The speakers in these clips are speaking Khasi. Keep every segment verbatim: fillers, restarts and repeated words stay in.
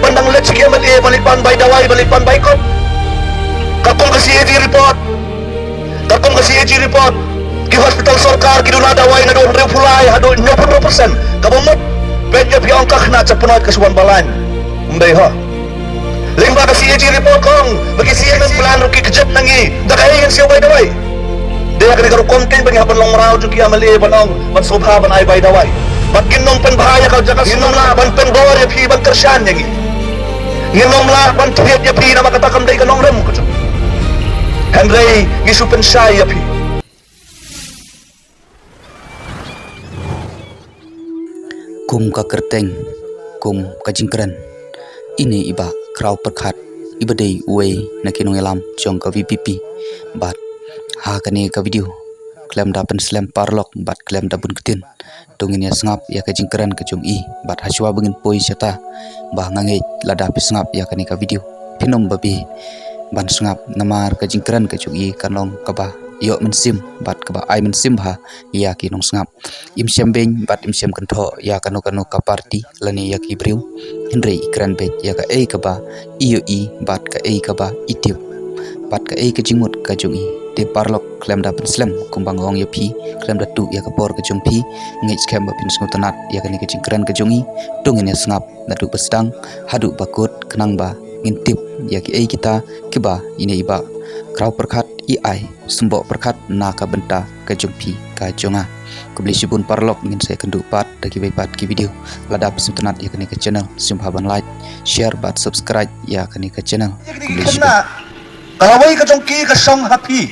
Ban dang leit sha ki M L A ban leit pan bai dawai, ban leit pan bai kot. Katkum ka C A G report, katkum ka C A G report, ki hospital sorkar ki duna dawai naduh hynriew phew lai haduh hynñiew phew hynriew percent. Kaba mut, peit ïa phi, ong ka khynnah chapnot ka shu wan balang. Ym dei ho. Lyngba ka C A G report ka ong ba ki C M M plan ruh ki kjit na ngi. Da kaei ngin siew bai dawai? Dei ha kane ka rukom kein ba ngi hap ban long mraw jong ki M L A ban ong, ban sngewbha ban ai bai dawai. Bad ngin nym pynbha ïa ka jaka, ngin nym lah ban pynbor ïa phi ban kyrshan ïa ngi. Ngin nym lah ban thied ïa phi namar kata kam dei ka nongrim ka jong. Hynrei ngi shu pynshai ïa phi. Kum ka kyrteng, kum ka jingkren. Ine i Bah Khraw Pyrkhat, iba dei uwei na ki nongïalam jong ka V P P. Bad ha kane ka video, khlem da pynslem paralok bad khlem da bun ktien, to ngin ïa sngap ïa ka jingkren ka jong i. Bad hashwa ba ngin poi shata, ba nga ngeit lada phi sngap ïa kane ka video, phin ym babe ban sngap, namar ka jingkren ka jong i kan long kaba ïoh mynsiem bad kaba ai mynsiem bha ïa ki nongsngap. Im shem beiñ bad im shem kynthoh ïa kano kano ka party lane ïa ki briew. Hynrei i kren beit ïa kaei kaba i ïohi bad kaei kaba i tip bad kaei ka jingmut ka jong i. Te paralok, khlem da pynslem, kumba nga ong ïa phi, khlem da tuh ïa ka por ka jong phi, ngeit skhem ba phin sngewtynnat ïa kane ka jingkren ka jong i. To ngin ïa sngap naduh ba sdang haduh ba kut, khnang ba ngin tip ïa kiei kita kiba ine i Bah Khraw Pyrkhat i ai symboh pyrkhat na ka bynta ka jong phi ka jong nga. Khublei shibun paralok, ngin sa ïakynduh pat da kiwei pat ki video. Lada phi sngewtynnat ïa kane ka channel, sngewbha ban like, share bad subscribe ïa kane ka channel. Khublei shibun. Ka lawei ka jong ki ka shong ha phi,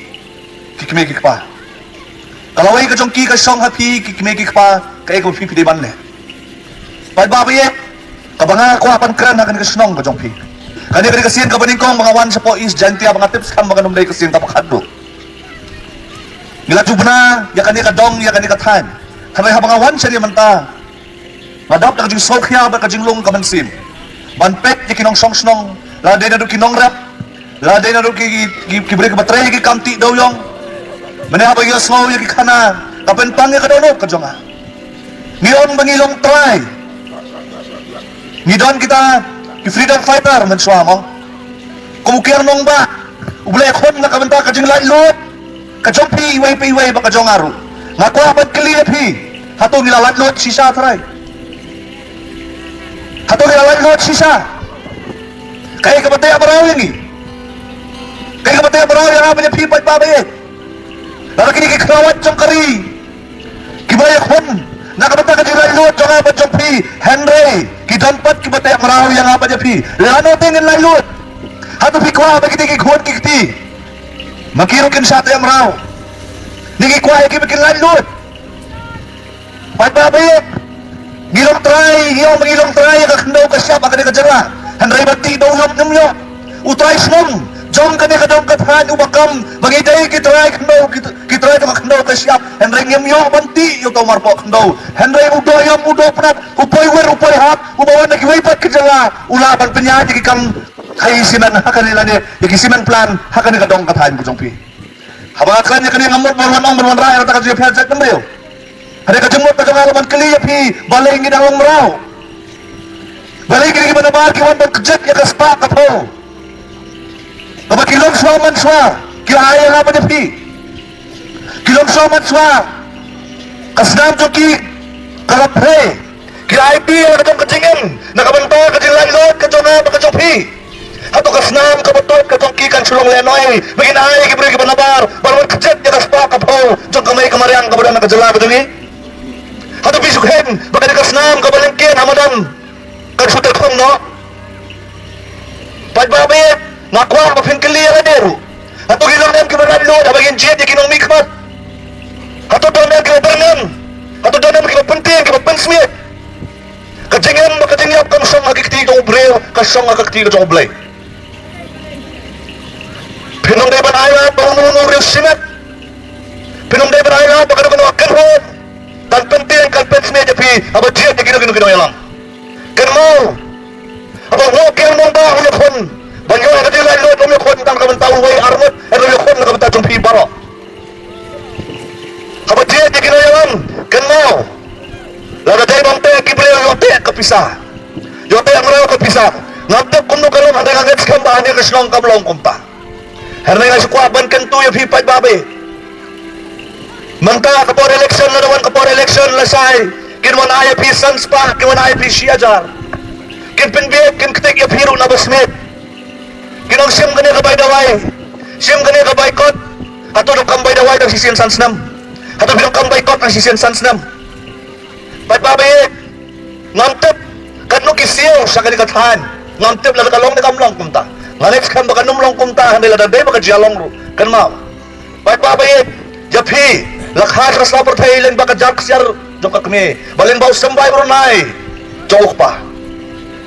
ki kmie ki kpa. Ka lawei ka jong ki ka shong ha phi, ki kmie ki kpa, kaei kaba phi phi dei ban leh. Paidbah ba ïeit, kaba nga kwah ban kren ha kane ka shnong ka jong phi. Kane ka dei ka sien kaba nyngkong ba nga wan shapoh East Jaintia, ba nga tip skhem ba kan ym dei ka sien kaba khatduh. Ngi la jubna ïa kane ka dong, ïa kane ka thaiñ. Hynrei haba nga wan shane mynta, nga dap da ka jingsngewkhia bad ka jinglong ka mynsiem ban peit ïa ki nongshong shnong, la dei naduh ki nongrep, la dei naduh ki, ki, ki, ki briew kiba trei ïa ki kam tih dewïong. Mynne haba ïohsngew ïa ki khana, ka pynpang ïa ka dohnud ka jong nga. Ngi ong ba ngi long trai. Ngi don kita ki freedom fighter mynshuwa mo. Kum u Kiar Nangbah, u ba la ïakhun na ka bynta ka jinglaitluid ka jong phi iwei pa iwei bad ka jong nga ruh. Nga kwah ban kylli ïa phi, hato ngi la laitluid shisha trai? Hato ngi la laitluid shisha? Kaei kaba teh mraw ïa ngi? Kaei kaba teh mraw ïa nga bad ïa phi, paidbah ba ïeit? Lada kine ki khrawat jong ka ri kiba ïakhun na ka bynta ka jinglaitluid jong nga bad jong phi, hynrei ki don pat kiba teh mraw ïa nga bad ïa phi, lano te ngin laitluid? Hato phi kwah ba kine ki khun ki kti ma ki ruh kin shah teh mraw? Ne ngi kwah ïa ki ba kin laitluid? Paidbah ba ïeit, ngi long trai, ngi ong ba ngi long trai ïa ka khyndew ka shyiap ha kane ka jylla. Hynrei ba tih dewïong ngim ïoh. U trai shnong jong kane ka dong ka thaiñ uba kam ba ngi dei ki trai khyndew, ki, ki trai jong ka khyndew ka shyiap, hynrei ngim ïoh ban tih ïa uta u marpoh khyndew. Hynrei u doh ïam u doh pnat, u poi wir u poi hap, uba wan na kiwei pat ki jylla, u lah ban pynïaid ïa ki kam khaii cement ha kane lane ïa ki cement plant ha kane ka dong ka thaiñ ka jong phi. Haba nga kren ïa kane ngam mut ban wan ong ban wanrah ïa kata ka jingïapher jaitbynriew. Hynrei ka jingmut ka jong nga ka ban kylli ïa phi, balei ngi dang long mraw? Balei kine kiba nabar ki wan ban kjit ïa ka spah ka phew kaba ki longshuwa manshuwa ki la ai ïa nga bad ïa phi? Ki longshuwa manshuwa ka snam jong ki ka la phrei. Ki la aiti ïa la ka jong ka jingim na ka bynta ka jinglaitluid ka jong nga bad ka jong phi. Hato ka snam kaba toit ka jong ki kan shu long lehnoh ba ngin ai ïa ki briew kiba nabar ban wan kjit ïa ka spah ka phew jong ka mei ka mariang kaba don ha ka jylla ka jong ngi? Hato phi shu khein ba kane ka snam kaba lyngkien ha madan kan shu tyrkhong noh? Paidbah ba ïeit, nga kwah ba phin kylli ïa lade ruh. Hato ki long em kiba laitluid haba ngin jied ïa ki nongmihkhmat? Hato don em kiba byrngem? Hato don em kiba pyntieng, kiba pynsmiej? Ka jingim bad ka jingïap kam shong ha ki kti jong u briew, ka shong ha ka kti ka jong U Blei. Phin ym dei ban ailad ba uno uno u riewshimet. Phin ym dei ban ailad ba kano kano ka kynhun kan pyntieng, kan pynsmiej ïa phi haba jied ïa kino kino ki nongïalam. Kynmaw, haba u Kiar Nangbah u ïakhun ban ïoh ïa ka jinglaitluid, um ïakhun tang na ka bynta uwei ar ngut, hynrei u ïakhun na ka bynta jong phi baroh. Haba jied ïa ki nongïalam, kynmaw, lada dei ban teh ki briew, ïoh teh ka pisa, ïoh teh mraw ka pisa. Ngam tip kumno ka long, hynrei nga ngeit skhem ba hangne ka shnong kam long kumta. Hynrei nga shu kwah ban kyntu ïa phi paidbah ba ïeit. Mynta ka por election, lada wan ka por election lashai, kin wan ai ïa phi san spah, kin wan ai ïa phi shi hajar. Kin pynbiej, kin ktik ïa phi ruh na ba smiej. Kin ong shim kane ka bai dawai, shim kane ka bai kot. Hato donkam bai dawai tang shisien san snem? Hato phi donkam bai kot tang shisien san snem? Paidbah ba ïeit, ngam tip katno ki siew sha kane ka thaiñ. Ngam tip lada ka long ne kam long kumta. Nga ngeit skhem ba kan ym long kumta, hynrei lada dei ba ka jia long ruh, kynmaw, paidbah ba ïeit, ïa phi la kha sha ka sla pyrthei lem bad ka jar ksiar jong ka kmie, ba lem bad u symbai brunei jong u kpa.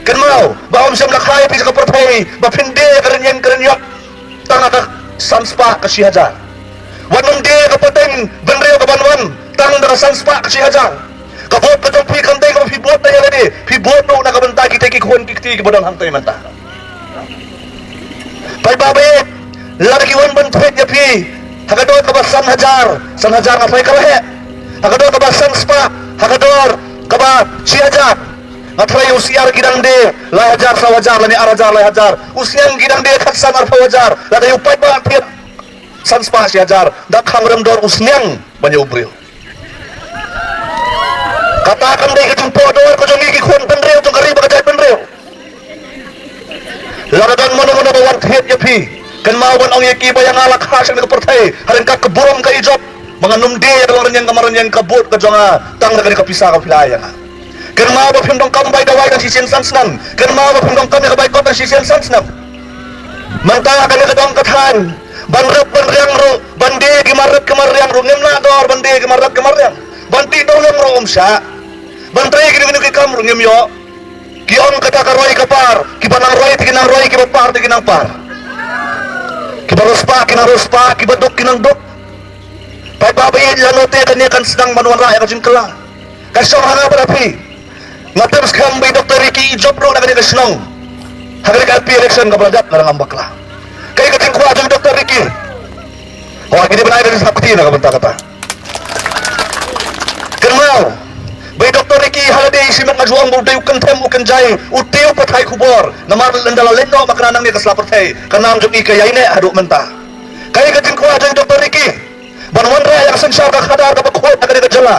Kynmaw ba ym shym la kha ïa phi sha ka pyrthei ba phin die ïa ka rynïeng ka rynïap tang ha ka san spah ka shi hajar. Wat nym die ïa ka pateng bynriew ka ban wan tang da ka san spah ka shi hajar. Ka vote ka jong phi kam dei kaba phi vote da ïa lade, phi vote ruh na ka bynta kita ki khun ki kti kiba don hangtei mynta. Paidbah ba ïeit, lada ki wan ban thied ïa phi ha ka dor kaba san hajar, san hajar nga tharai ka la heh, ha ka dor kaba san spah, ha ka dor kaba shi hajar, nga tharai u syiar ki dang die lai hajar saw hajar lane ar hajar lai hajar. U sniang ki dang die khatsan arphew hajar. Lada ïa u paidbah thied san spah shi hajar, da khang rem dor u sniang ban ïa u briew. Kata kam dei ka jingpoh dor ka jong ngi ki khun bynriew jong ka ri bad ka jaitbynriew. Lada don mano mano ba wan thied ïa phi, kynmaw ban ong ïa ki ba ïa nga la kha sha kane ka pyrthei ha ryngkat ka burom ka ijop, ba ngan ym die ïa ka long rynïeng ka mar rynïeng ka vote ka jong nga tang da kane ka pisa kaba phi la ai ïa nga. Kynmaw ba phim donkam bai dawai tang shisien san snem. Kynmaw ba phim donkam ïa ka bai kot tang shisien san snem. Mynta kane ka dong ka thaiñ, ban rep ban riang ruh, ban die ki mar rep ki mar riang ruh ngim lah dor, ban die ki mar rep ki mar riang. Ban tih dewïong ruh ym shah. Ban trei kino kino ki kam ruh ngim ïoh. Ki ong kata ka roi ka par, kiba nang roi te ki nang roi, kiba par te ki nang par. Kiba riewspah ki nang riewspah, kiba duk ki nang duk. Paidbah ba ïeit, lano te kane kan sdang ban wanrah ïa ka jingkylla? Ka shong ha nga bad ha phi. Nga tip skhem ba i Doctor Ricky i jop ruh na kane ka shnong ha kane ka M P election kaba la dep, lada ngam bakla. Kaei ka jingkwah jong i Doctor Ricky? Hooid, ngi dei ban ai ka jingsngap kti na ka bynta kata. Kynmaw ba i Doctor Ricky, ha lade i shimet nga ju ong ba u dei u kynthem u kynjai, u tiew pathai khubor. Namar lada la leit noh ma ka nangne ka sla pyrthei, ka nam jong i ka ïaineh haduh mynta. Kaei ka jingkwah jong i Doctor Ricky? Ban wanrah ïa ka synshar ka khadar kaba khuid ha kane ka jylla.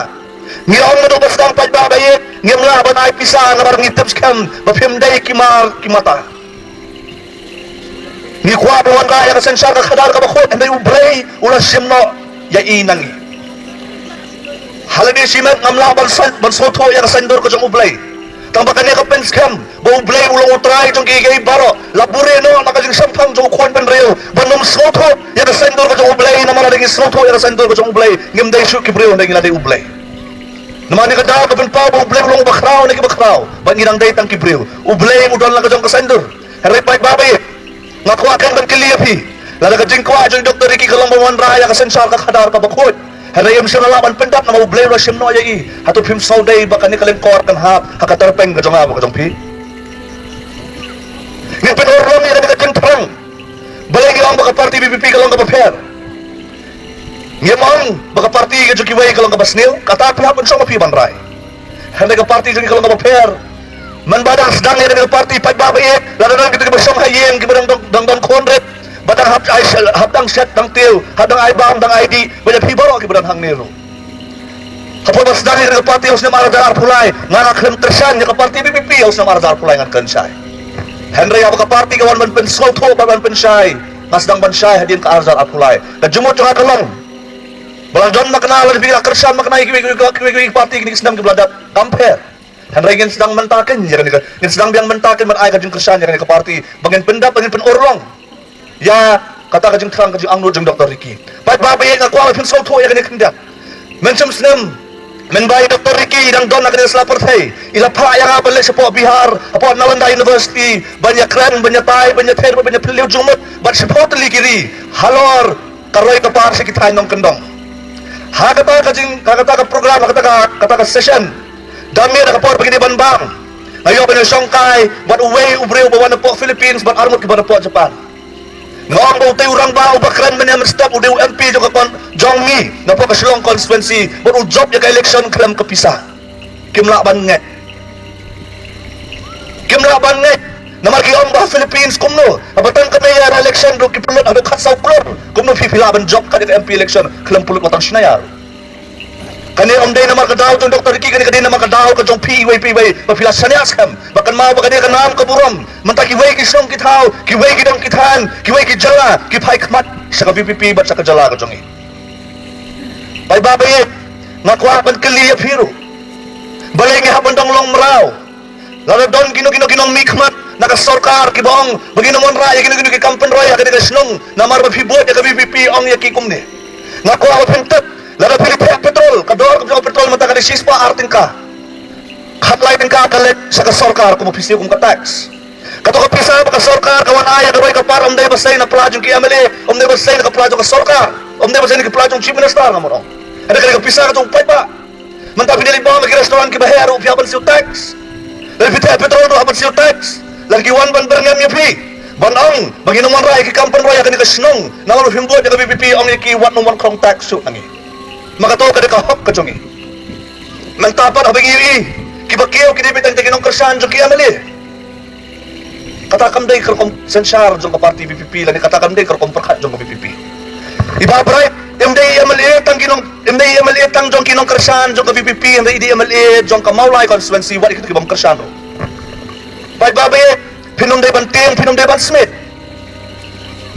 Ngi ong naduh ba sdang, paidbah ba ïeit, ngim lah ban ai pisa namar ngi tip skhem ba phim dei ki mar ki mata. Ngi kwah ban wanrah ïa ka synshar ka khadar kaba khuid, hynrei U Blei u la shim noh ïa i na ngi. Ha lade shimet ngam lah ban saiñ, ban sngewthuh ïa ka saiñdur ka jong U Blei. Tang ba kane ka pynskhem ba U Blei u long U Trai jong kiei kiei baroh. La buhrieh noh na ka jingshemphang jong u khun bynriew ban ym sngewthuh ïa ka saiñdur ka jong U Blei, namar lada ngi sngewthuh ïa ka saiñdur ka jong U Blei, ngim dei shuh ki briew, hynrei ngi la dei U Blei. Namar kane ka daw ka pynpaw ba U Blei u long uba khraw na kiba khraw, ba ngi dang dei tang ki briew. U Blei u don la ka jong ka saiñdur. Hynrei paidbah ba ïeit, nga kwah keiñ ban kylli ïa phi. Lada ka jingkwah jong i Doctor Ricky ka long ban wanrah ïa ka synshar ka khadar kaba khuid, hynrei ym shym la lah ban pyndap namar U Blei u la shim noh ïa i, hato phim sngewdei ba kane ka lyngkor kan hap ha ka tyrpeng ka jong nga bad ka jong phi? Ngin pynurlong ïa kane ka jingthrang. Balei ngi ong ba ka party V P P ka long kaba pher? Ngim ong ba ka party ka jong kiwei ka long kaba sniew. Kata phi hap ban shong ma phi ban rai. Hynrei ka party jong ngi ka long kaba pher. Mynba dang sdang ïa kane ka party, paidbah ba ïeit, lada don kito kiba shong ha ïing kiba dang, dang, dang don khun rit, ba dang hap ai shet, hap dang shet dang tiew, hap dang ai bam dang ai dih, ba ïa phi baroh kiba don hangne ruh. Hapoh ba sdang ïa kane ka party ha u snem ar hajar arphew lai, nga nga khlem kyrshan ïa ka party V P P ha u snem ar hajar arphew lai, ngan kren shai. Hynrei haba ka party ka wan ban pynsngewthuh bad ban pynshai, nga sdang ban shai hadien ka ar hajar arphew lai. Ka jingmut jong nga ka long ba la don makna, la phi la kyrshan makna ïa kiwei kiwei kiwei kiwei party kine ki snem kiba la dep, kam pher. Hynrei ngin sdang mynta keiñ ïa kane ka, ngin sdang biang mynta keiñ ban ai ka jingkyrshan ïa kane ka party ba ngin pyndap, ba ngin pynurlong ïa kata ka jingthrang, ka jingangnud jong Doctor Ricky. Paidbah ba ïeit, nga kwah ba phin sngewthuh ïa kane khyndiat. Mynshem snem, mynba i Doctor Ricky i dang don ha kane ka sla pyrthei, i la phah ïa nga ban leit shapoh Bihar, hapoh Nalanda University, ban ïakren, ban ïatai, ban ïather, ban ïaphylliew jingmut bad shiphew tylli ki ri halor ka roi ka par sha ki thaiñ nongkyndong. Ha kata ka jing, ha kata ka program, ha kata ka, kata ka session, da miet ha ka por ba ngi dei ban bam, nga ïoh ban ïashongkai bad uwei u briew uba wan napoh Philippines bad arngut kiba wan napoh Japan. Nga ong ba utei u rangbah uba kren mynne mynstep u dei u M P jong ka kon, jong ngi napoh ka Shillong constituency, bad u jop ïa ka election khlem ka pisa. Kim lah ban ngeit. Kim lah ban ngeit. Namar ki ong election ruh ki pynlut haduh khatsaw klur. Kumno phi phi lah ban jop kat ïa ka M P election khlem pynlut wat tang shynna ïa. Kane ym dei namar ka daw jong Doctor Ricky, kane ka dei namar ka daw ka jong phi iwei pa iwei ba phi la shaniah skhem. Ba kynmaw ba kane ka nam ka burom. Mynta kiwei ki shnong ki thaw, kiwei ki dong ki thaiñ, kiwei ki jylla ki phai khmat sha ka V P P bad sha ka jylla ka jong ngi. Paidbah ba ïeit, nga kwah ban kylli ïa phi ruh. Balei ngi hap ban dang long mraw? Lada don kino kino ki nongmihkhmat na ka sorkar kiba ong ba ngin ym wanrah ïa kino kino ki kam pynroi ha kane ka shnong namar ba phi bud ïa ka V P P, ong ïa ki kumne. Nga kwah ba phin tip, lada phi thiah petrol, ka dor ka petrol mynta ka dei shispah ar tyngka. Khatlai tyngka ka leit sha ka sorkar kum phi siew kum ka tax. Kato ka pisa ba ka sorkar ka wan ai ïa ka roi ka par, ym dei ba sei na pla jong ki M L A, ym dei ba sei na ka pla jong ka sorkar, ym dei ba sei na ka pla jong Chief Minister, nga mut ong. Hynrei ka dei ka pisa ka jong u paidbah. Mynta phi dei li bam ki restaurant kiba heh ruh phi hap ban siew tax. Lada phi thiah petrol ruh hap ban siew tax. Lada ki wan ban byrngem ïa phi ban ong ba ngin ym wanrah ïa ki kam pynroi ha kane ka shnong namar ba phim bud ïa ka V P P, ong ïa ki wat nym wan khrong tax shuh na ngi. Ma kato ka dei ka hok ka jong ngi. Mynta pat haba ngi ïohi kiba kiew ki dei beit tang ki nongkyrshan jong ki M L A. Kata kam dei ka rukom synshar jong ka party V P P lane kata kam dei ka rukom pyrkhat jong ka V P P. I Bah Bright, ym dei M L A tang ki nong, ym dei M L A tang jong ki nongkyrshan jong ka V P P, ym dei, i dei M L A jong ka Mawlai constituency, wat ïa kito ki bym kyrshan ruh. Paidbah ba ïeit, phin ym dei ban tieng, phin ym dei ban smiej.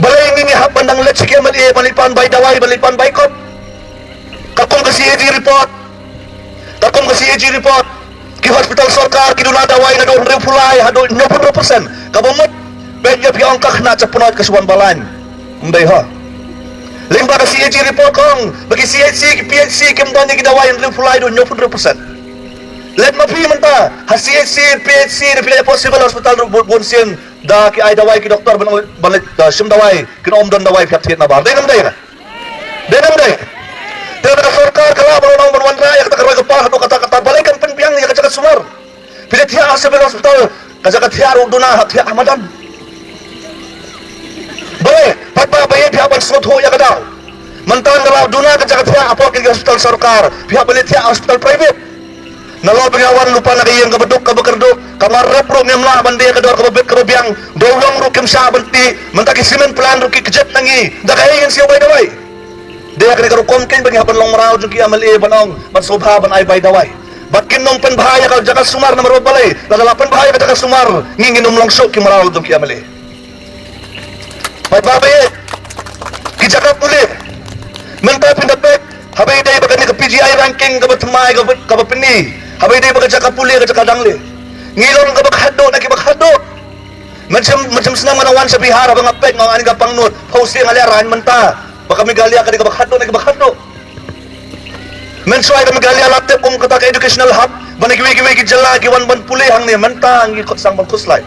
Balei ngi ngi hap ban dang leit sha ki M L A ban leit pan bai dawai, ban leit pan bai kot? Katkum ka C A G report, katkum ka C A G report, ki hospital sorkar ki duna dawai naduh hynriewphew lai haduh hynñiewphew hynriew percent. Kaba mut, peit ïa phi, ong ka khynnah ka pynnoh ka shu wan ba lain. Ym dei ho. Lyngba ka C A G report ka ong ba ki C H C, ki P H C kim don ïa ki dawai hynriewphew lai haduh hynñiewphew hynriew percent. Leit ma phi mynta ha C H C, P H C, da phi leit hapoh Civil Hospital ruh bun, bun sien da ki ai dawai ki doktor ban, ban leit, uh, shim dawai, kin ym don dawai, phi hap thied na bar. Dei ne ym dei? Dei ne ym dei? Te ka sorkar ka lah ban ong ban wanrah ïa kata ka roi ka par haduh katta katta, balei kan pynbiang ïa ka jaka sumar? Phi leit thiah ha Civil Hospital, ka jaka thiah ruh duna, hap thiah ha madan. Balei? Paidbah ba ïeit, phi hap ban sngewthuh ïa ka daw. Mynta nga la duna ka jaka thiah hapoh ki hospital sorkar, phi hap ban leit thiah hospital private. Nalor ba nga wan lypa na ka ïing kaba duk kaba kyrduh, ka mar rep ruh ngim lah ban die ka dor kaba bit kaba biang, dewïong ruh kim shah ban tih, mynta ki cement plant ruh ki kjit na ngi, da kaei ngin siew bai dawai? Dei ha kane ka rukom kein ba ngi hap ban long mraw jong ki M L A ban ong, ban sngewbha ban ai bai dawai. Bad kin nym pynbha ïa ka jaka sumar namar ba balei, lada la pynbha ïa ka jaka sumar, ngi ngin nym long shuh ki mraw jong ki M L A. Paidbah ba ïeit, ki jaka pule. Mynta phin da peit, haba ïadei bad kane ka P G I ranking kaba thymmai kaba, kaba pyni. Haba ïadei bad ka jaka pule ka jaka dang le. Ngi long kaba khatduh na kiba khatduh. Mynshem, mynshem snem nga dang wan sha Bihar, haba nga peit nga ong ani ka pangnud. Phew sien nga lehraiñ mynta ba ka Meghalaya ka dei kaba khatduh na kiba khatduh. Mynshuwa ka Meghalaya la tip kum kata ka educational hub, ba na kiwei kiwei ki jylla ki wan ban pule hangne, mynta ngi kut sang ban khuslai.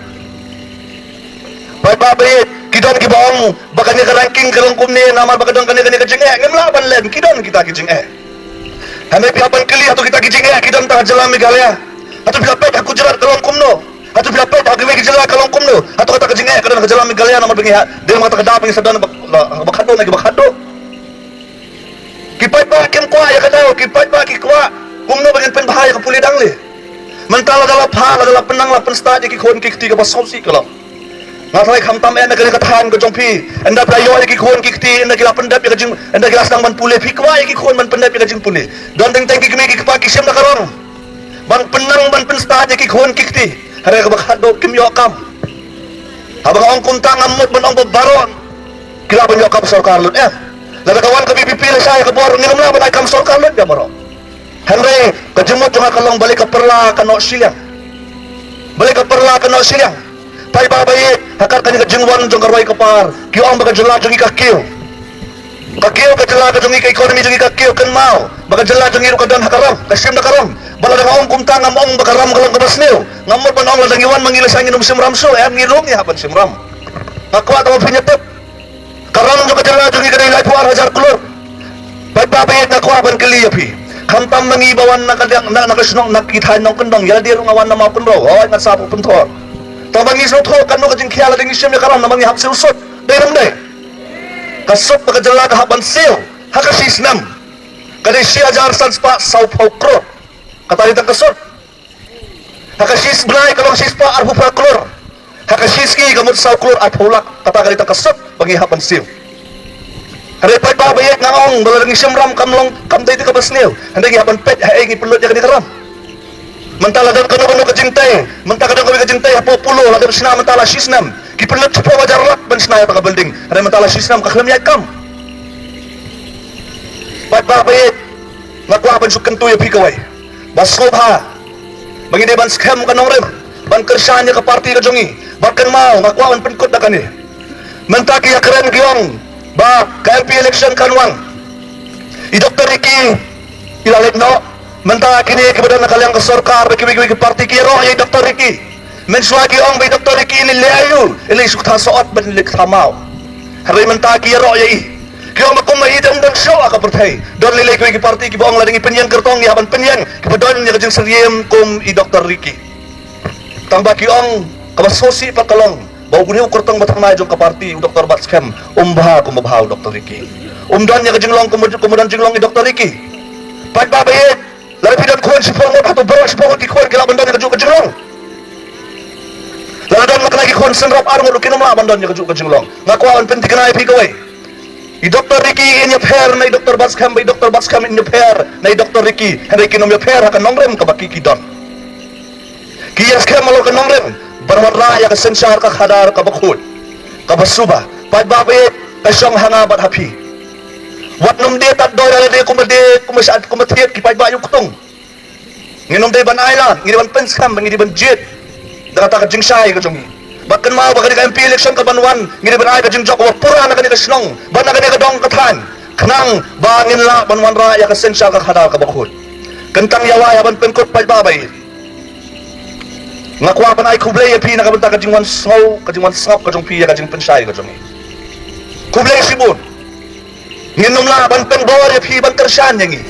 Paidbah ba ïeit, ki don kiba ong ba kane ka ranking ka long kumne namar ba ka don kane kane ka jingeh, ngim lah ban len, ki don kita ki jingeh. Hynrei phi hap ban kylli, hato kita ki jingeh ki don tang ha jylla Meghalaya? Hato phi la peit ha Gujarat ka long kumno? Hato phi la peit ha kiwei ki jylla ka long kumno? Hato kata ka jingeh ka don ha jylla Meghalaya namar ba ngi ha, dei ma kata ka daw ba ngi sa don ba, ba khatduh na kiba khatduh. Ki paidbah kim kwah ïa ka daw, ki paidbah ki kwah kumno ba ngin pynbha ïa ka pule dang le. Mynta lada la phah, lada la pynang, la pynstad ïa ki khun ki kti, kaba sngewsih ka long. Nga tharai khamtam eh na kane ka thaiñ ka jong phi, ynda phi la ïoh ïa ki khun ki kti, ynda ki la pyndep ïa ka jing, ynda ki la sdang ban pule, phi kwah ïa ki khun ban pyndep ïa ka jingpule. Don teng teng ki kmie ki kpa ki shim da ka rong ban pynang ban pynstad ïa ki khun ki kti. Hynrei kaba khatduh kim ïoh kam. Haba nga ong kumta ngam mut ban ong ba baroh ki lah ban ïoh kam sorkar lut, em. Lada ka wan ka V P P lashai ka bor, ngin ym lah ban ai kam sorkar lut, em, baroh. Hynrei ka jingmut jong nga ka long balei ka pyrla ka noh shiliang. Balei ka pyrla ka noh shiliang. Paidbah ba ïeit, ha kane ka jingwan jong ka roi ka par, ki ong ba ka jylla jong ngi ka kiew. Ka kiew ka jylla ka jong ngi, ka economy jong ngi ka kiew, kynmaw ba ka jylla jong ngi ruh ka don ha ka ram, ka shim da ka ram. Ba lada nga ong kumta ngam ong ba ka ram ka long kaba sniew. Ngam mut ban ong lada ngi wan ma ngi lashai ngin ym shim ram shuh, em, ngi ruh ngi hap ban shim ram. Nga kwah tang ba phin ïa tip. Ka ram jong ka jylla jong ngi ka dei laiphew ar hajar klur. Paidbah ba ïeit, nga kwah ban kylli ïa phi. Khamtam ma ngi ba wan na ka liang, na, na ka shnong, na ki thaiñ nongkyndong, ïa lade ruh nga wan na Mawkynrew, hooid nga sah Pynthor. Tang ba ngi sngewthuh katno ka jingkhia lada ngi shim ïa ka ram namar ngi hap siew sut. Dei ne ym dei? Ka sut ba ka jylla ka hap ban siew ha ka shi snem ka dei shi hajar san spah sawphew klur. Kata dei tang ka sut. Ha ka shi bnai ka long shispah arphew phra klur. Ha ka shi sngi ka mut saw klur arphew lak, kata ka dei tang ka sut ba ngi hap ban siew. Hynrei paidbah ba ïeit, nga ong ba lada ngi shim ram kam long, kam dei te kaba sniew. Hynrei ngi hap ban peit haei ngi pynlut ïa kane ka ram. Mynta la don kano kano ka jingtei, mynta ka don kawei ka jingtei hapoh Polo, la dep shna mynta la shi snem. Ki pynlut shiphew hajar lak ban shna ïa kata ka building. Hynrei mynta la shi snem ka khlem ïaid kam. Paidbah ba ïeit, nga kwah ban shu kyntu ïa phi kawei. Ba sngewbha ba ngi dei ban skhem ka nongrim, ban kyrshan ïa ka party ka jong ngi. Ba kynmaw, nga kwah ban pynkut da kane. Mynta ki ïakren ki ong ba ka M P election kan wan, i Doctor Ricky i la leit noh. Mynta kine kiba don ha ka liang ka sorkar bad kiwei kiwei ki party ki ïaroh ïa i Doctor Ricky. Mynshuwa ki ong ba i Doctor Ricky i leit leh aïu, i leit shu ktha sohot bad i leit ktha maw. Hynrei mynta ki ïaroh ïa i. Ki ong ba kumba i dang don shoh ha ka pyrthei. Don lei lei kiwei ki party kiba ong lada ngi pynïeng kyrtong ngi hap ban pynïeng kiba don ïa ka jingsyriem kum i Doctor Ricky. Tang ba ki ong kaba sngewsih pat ka long ba u briew kyrtong ba thymmai jong ka party, u Doctor Batskhem, um bha kumba bha u Doctor Ricky. Um don ïa ka jinglong kumba, kumba don jinglong i Doctor Ricky. Paidbah ba ïeit, lada phi don khun shiphew ngut, hato baroh shiphew ngut ki khun ki lah ban don ïa kajuh ka jinglong? Lada don ma kane ki khun shen rap ar ngut ruh kin ym lah ban don ïa kajuh ka jinglong. Nga kwah ban pynthikna ïa phi kawei. I Doctor Ricky in ïapher na i Doctor Batskhem, ba i Doctor Batskhem in ïapher na i Doctor Ricky. Hynrei kin ym ïapher ha ka nongrim kaba ki, ki don. Ki ïaskhem halor ka nongrim ban wanrah ïa ka synshar ka khadar kaba khuid, kaba suba. Paidbah ba ïeit, ka shong ha nga bad ha phi. Wat nym die tad doi lada die kumba die, kumba shad, kumba thied, ki paidbah ïa u ktung. Ngin nym dei ban ailad, ngi dei ban pynskhem, ngi dei ban jied da kata ka jingshai ka jong ngi. Bad kynmaw ba kane ka M P election ka ban wan, ngi dei ban ai ka jingjop kaba pura na kane ka shnong bad na kane ka dong ka thaiñ, khnang ba ngin lah ban wanrah ïa ka synshar ka khadar kaba khuid. Kyntang ïa wai, ha ban pynkut paidbah ba ïeit, nga kwah ban ai khublei ïa phi na ka bynta ka jingwan sngew, ka jingwan sngap ka jong phi ïa ka jingpynshai ka jong ngi. Khublei shibun. Ngin nym lah ban pynbor ïa phi ban kyrshan ïa ngi.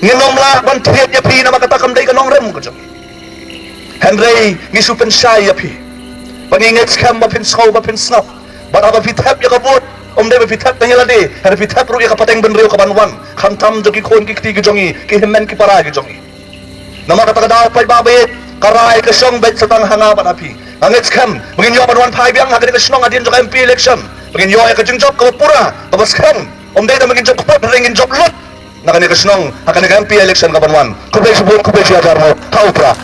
Ngin nym lah ban thied ïa phi namar kata kam dei ka nongrim ka jong ngi. Hynrei ngi shu pynshai ïa phi. Ba ngi ngeit skhem ba phin sngew, ba phin sngap. Bad haba phi thep ïa ka vote, ym dei ba phi thep tang ïa lade, hynrei phi thep ruh ïa ka pateng bynriew ka ban wan, khamtam jong ki khun ki kti ki jong ngi, ki hynmen ki para ki jong ngi. Namar kata ka daw paidbah ba ïeit, ka rai ka shong beit sa tang ha nga bad ha phi. Nga ngeit skhem ba ngin ïoh ban wan phai biang ha kane ka shnong hadien jong ka M P election. Ba ngin ïoh ïa ka jingjop kaba pura, kaba skhem. Ym dei tang ba ngin jop kput, hynrei ngin jop lut na kane ka shnong ha kane ka M P election ka ban wan. Khublei shibun, khublei shi hajar nguh. Ha u Prah.